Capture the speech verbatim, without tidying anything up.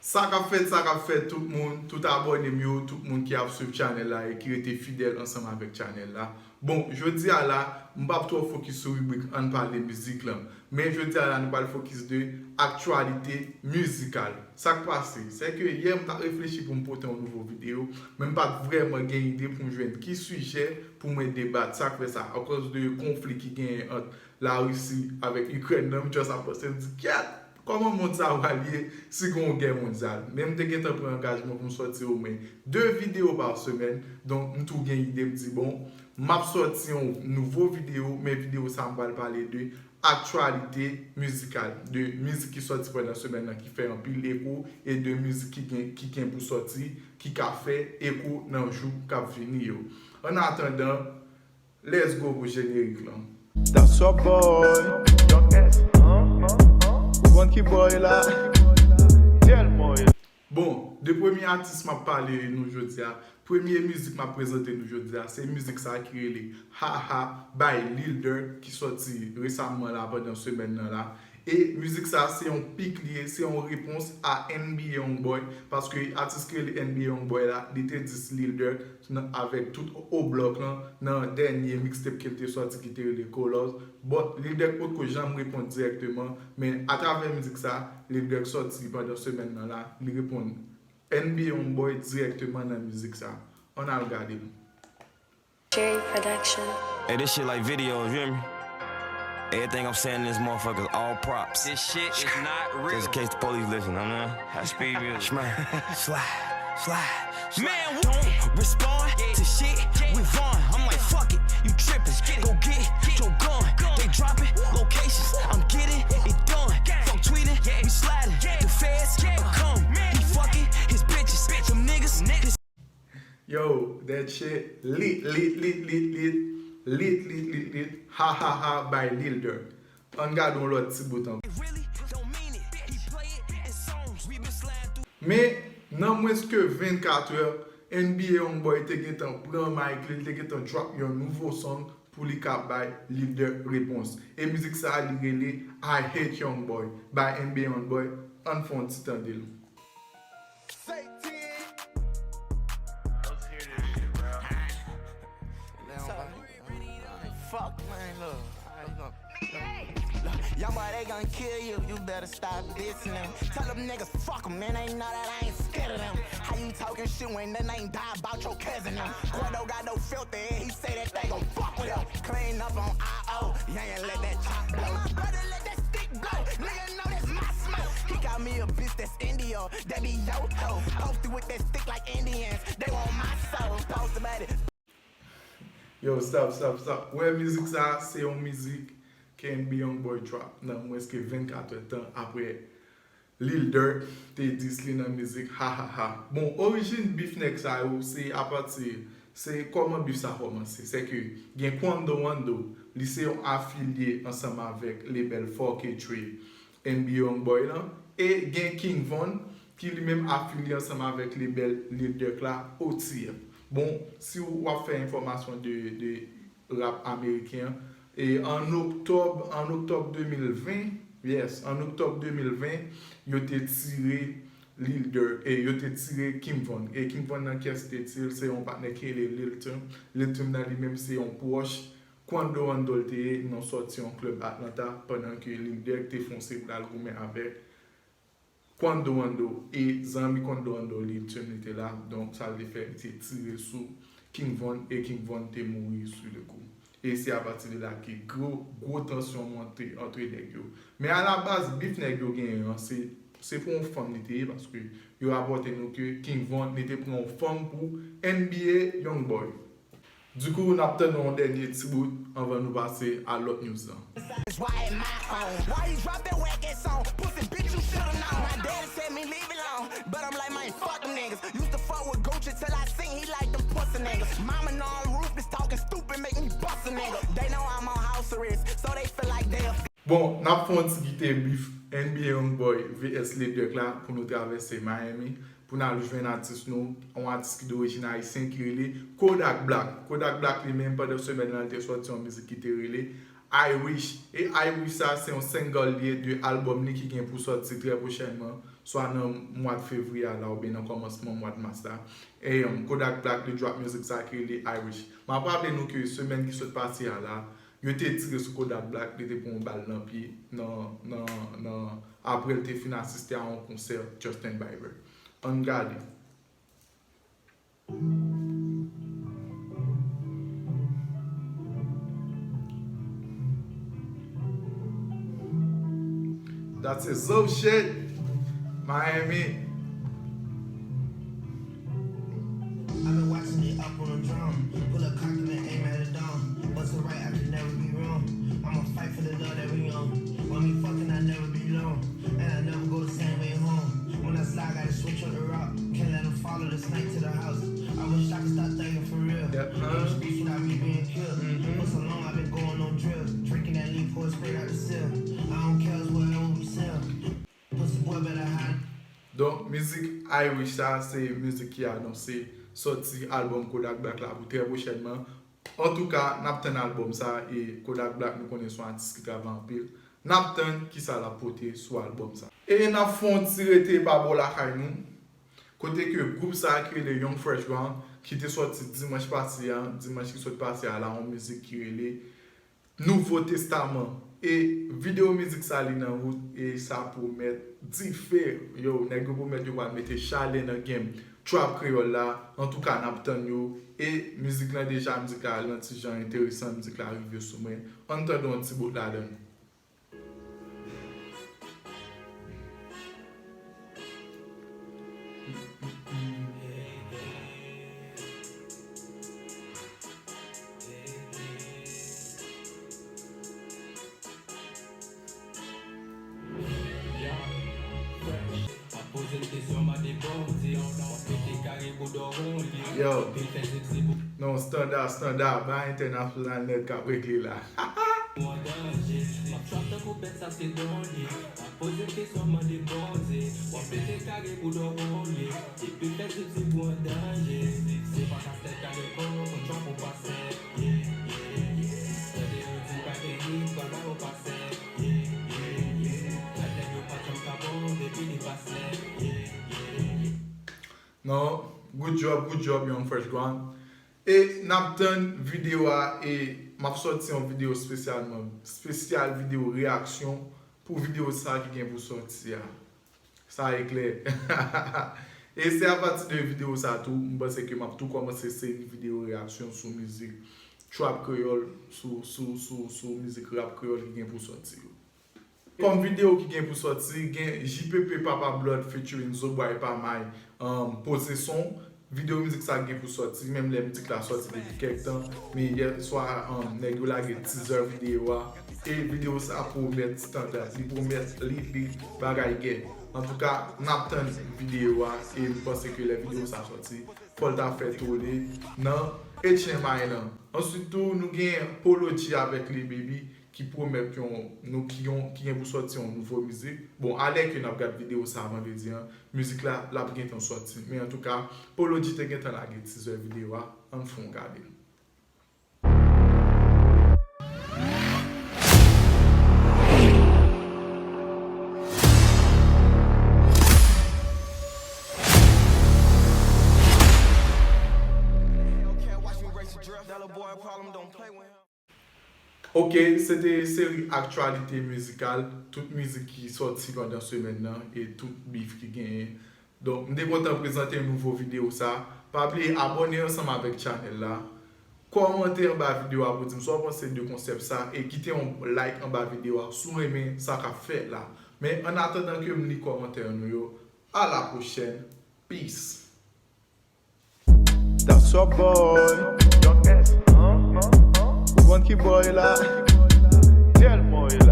Sa k ap fèt, sa k ap fèt, tout moun, tout abòne m yo, tout moun ki ap swiv chanèl la e ki rete fidèl ansanm avèk chanèl la. Bon, jodi a la, m p ap twò fokis sou ribrik Ann pale mizik lan, men jodi a la, nou pral fokis de aktyalite mizikal. Sa k pase, se ke yè m t ap reflechi pou m pote yon nouvo videyo, men m pa t vrèman gen ide pou m jwenn ki sijè pou mwen debat. Sa k fè sa, akoz de konfli ki genyen ant Larisi avèk Ikrèn nan, m just ap panse, m di, kyèt! Kòman mond sa a pral ye si gen yon gè mondyal? Men m te gentan pran angajman pou m sòti omwen de videyo pa semèn. Donk, m tou gen ide, m di, bon, m ap sòti yon nouvo videyo, men videyo sa a m pral pale de aktyalite mizikal, de mizik ki sòti pandan semèn nan ki fè anpil eko, e de mizik ki gen, ki gen pou sòti, ki ka fè eko nan jou k ap vini yo. An atandan, let's go pou jenerik lan. That's your boy. Ou konn ki boy la? Bon, de premye atis m ap pale nou jodi a, premye mizik m ap prezante nou jodi a, se mizik sa ki rele Ha Ha by Lil Durk ki sòti resamman la pandan semèn nan la. E mizik sa se yon pik li ye, se yon repons a N B A Youngboy, paske atis ki rele N B A Youngboy la, li te dis Lil Durk nan, avèk tout O Block lan nan dènye mixtape ke l te sòti ki te rele Colors. But Lil Durk potko janm reponn dirèkteman, men atravè mizik sa, Lil Durk sòti pandan semèn nan la, li reponn N B A Youngboy dirèkteman nan mizik sa. Ann al gade l. Cherry Production. Hey, this shit like videos, you hear me? Everything I'm saying in this motherfucker is all props. This shit is not real. Just in case the police listen, you know what I mean? That's speed music. Shmurr. Slide, slide, slide. Man, don't respond to shit, we run. I'm like, fuck it, you trippin'. Go get your gun. They dropping locations, I'm getting it done. Fuck tweeting, we sliding. The feds are coming. He fucking his bitches. Them niggas, niggas. Yo, that shit lit, lit, lit, lit, lit, lit, lit, lit, lit. Ha, ha, ha, by Lil Durk. Ann gade yon lòt ti bout ankò. It really don't mean it. He play it in songs. We been sliding through. Men, nan mwens ke vennkat è, N B A Youngboy te gentan pran mic li, li te gentan drop yon nouvo song pou li ka bay Lil Durk repons. E mizik sa a, li rele I Hate Youngboy by N B A Youngboy. Ann fè yon ti tande l. Say ten. Let's hear this shit, bro. Fuck, man, look. Alright, look. Look, young boy, they gon' kill you. You better stop dissing them. Tell them niggas fuck 'em, man. They know that I ain't scared of them. How you talking shit when nothing ain't die about your cousin them? Quando got no filter, he say that they gon' fuck with him. Clean up on I O, yeah, and let that chop blow. My brother let that stick blow. Nigga know that's my smoke. He got me a bitch that's India. That be yo yo. Posted with that stick like Indians. They want my soul. Post about it. Yo, stop, stop, stop. Wè, mizik sa, se yon mizik ke N B A Youngboy drop nan mwens ke vennkat è tan apre Lil Durk te dis li nan mizik Ha Ha Ha. Bon, orijin beef nèg sa yo, se apati, se kòman beef sa kòmanse. Se ke gen Quando Wando, li se yon afilye ansanm avèk lebèl Four K Three, N B A Youngboy lan, e gen King Von, ki li menm afilye ansanm avèk lebèl Lil Durk la, O T F. Bon, si w ap fè enfòmasyon de, de rap ameriken an, e an oktòb, an oktòb de mil ven, yes, an oktòb de mil ven, yo te tire Lil Durk, e yo te tire King Von. E King Von nan kiyès te tire l, se yon patnè ki rele Lil Tim. Lil Tim nan li menm se yon pwòch Quando Wando l te ye nan sòti yon klèb Atlanta pandan ke Lil Durk te fonse pou l al goumen avèk Quando Wando e zanmi Quando Wando Lil Tim li te la. Donk sa te fè li te tire sou King Von e King Von te mouri sou le kou. E se apati de la ke gwo, gwo tansyon monte antre nèg yo. Men alabaz, beef nèg yo genyen an, se, se pou yon fanm li te ye, paske yo rapòte nou ke King Von li te pran yon fanm pou N B A Youngboy. Dikou, n ap tann yon dènye ti bout anvan nou pase a lòt news lan. Why am I on? Why you drop that whack ass song? Pussy bitch, you shoulda known. My daddy said me leave it alone, but I'm like, man, fuck them niggas. Used to fuck with Gucci till I seen he like them pussy niggas. Mama know I'm ruthless, talking stupid make me bust a nigga. They know I'm on house arrest, so they feel like they a Bon, n ap fè yon ti kite beef N B A Youngboy V S Lil Durk la pou nou travèse Miami, pou n al jwenn atis nou, yon atis ki dorijin ayisyen ki rele Kodak Black. Kodak Black li menm, pandan semèn nan, li te sòti yon mizik ki te rele I Wish. E I Wish sa, se yon single li ye de albòm li ki gen pou sòti trè pwochènman. swa nan mwa fevriye a la oubyen nan kòmansman mwa mas la. E, um, Kodak Black li drop music sa ki rele Irish. M ap raple nou ke semèn ki sot pase a la, yo te tire sou Kodak Black, li te pran yon bal nan pye, nan, nan, nan, apre l te fin asiste a yon konsè Justin Bieber. Ann gade. That's it. So shit. Miami. I've been watching it up on the drum. Pull a cock and aim at a dome. Bust it right, I can never be wrong. I'ma fight for the love that we own. When we fucking, I never be alone. And I never go the same way home. When I slide, gotta switch up the route. Can't let 'em follow the snake to the house. I wish I could stop thugging for real. Yep, huh? Niggas beef without me being killed. Mm-hmm. For so long, I've been going on drill. Drinking that lean pour straight out the seal. I don't care, it's whatever we sell. Pussy boy better hide. Donk, mizik Irish sa, se mizik ki anonse sòti albòm Kodak Black la pou trè pwochènman. Antouka, n ap tann albòm sa, e Kodak Black, nou konnen se yon atis ki travay anpil. N ap tann kisa l ap pote sou albòm sa. E n ap fè yon ti rete pa bò lakay nou, kote ke gwoup sa ki rele Young Fresh Ground, ki te sòti dimanch pase a, dimanch ki sot pase a la, yon mizik ki rele Nouvo Testaman. E videyo mizik sa li nan wout, e sa pwomèt dife. Yo, nèg yo pwomèt yo pral mete chalè nan game trap kreyòl la. Antouka, n ap tann yo. E mizik lan deja, mizik la lan ti jan enteresan, mizik la rive sou mwen. Ann tande yon ti bout ladan l. Yo. Non, standa, standa, pa entènasyonal nèt k ap regle la. Ou an danje. M ap chante tankou bèt, sa se don li. M ap poze kesyon, mande Bondye. W ap pete kare pou dòwonye. Epi fè zip zip ou an danje. Se pa kastèt kale kò, konn jan pou pase. Yeah, yeah, yeah. Tande yo di pa vini, pral ba yo pase. Yeah, yeah, yeah. Gad nèg yo pa janm ka bon, depi li pase. Yeah, yeah, yeah. Non, good job, good job, Young Fresh Ground. E n ap tann videyo a, e m ap sòti yon videyo espesyalman, espesyal videyo reyaksyon pou videyo sa ki gen pou sòti a. Sa e klè. E se apati de videyo sa tou, m panse ke m ap tou kòmanse seri videyo reyaksyon sou mizik trap kreyòl, sou, sou, sou, sou mizik rap kreyòl ki gen pou sòti yo. Kòm videyo ki gen pou sòti, gen J P P Papa Blood featuring Zobwa e Pamay, um, Poze Son. Videyo mizik sa gen pou sòti, menm lè mizik la sòti depi kèk tan. Men yè swa, um, nèg yo lage teaser videyo a. E videyo sa pwomèt standard, li pwomèt li, li bagay gè. Antouka, n ap tann videyo a e m panse ke lè videyo sa sòti, fò l ta fè tole nan H M I lan. Answit tou, nou gen Polo G avèk Lil Baby ki pwomèt yon, nou, ki yon, ki gen pou sòti yon nouvo mizik. Bon, alè ke n ap gad videyo sa vandredi an, mizik la, l ap gentan sòti. Men antouka, Polo G te gentan lage teaser videyo a, ann fè yon gade l. Ok, se te seri aktyalite mizikal, tout mizik ki sòti pandan semèn nan e tout bif ki genyen. Donk, m te kontan prezante nouvo videyo sa. Pa bliye abòne ansanm avèk chanèl la. Kòmante anba videyo a pou di m sa w panse de konsèp sa e kite yon like anba videyo a si w renmen sa k ap fèt la. Men annatandan ke m li kòmantè nou yo, a la pwochèn. Peace. That's your boy. Young S. Ou konn ki boy la? Tèlman e la.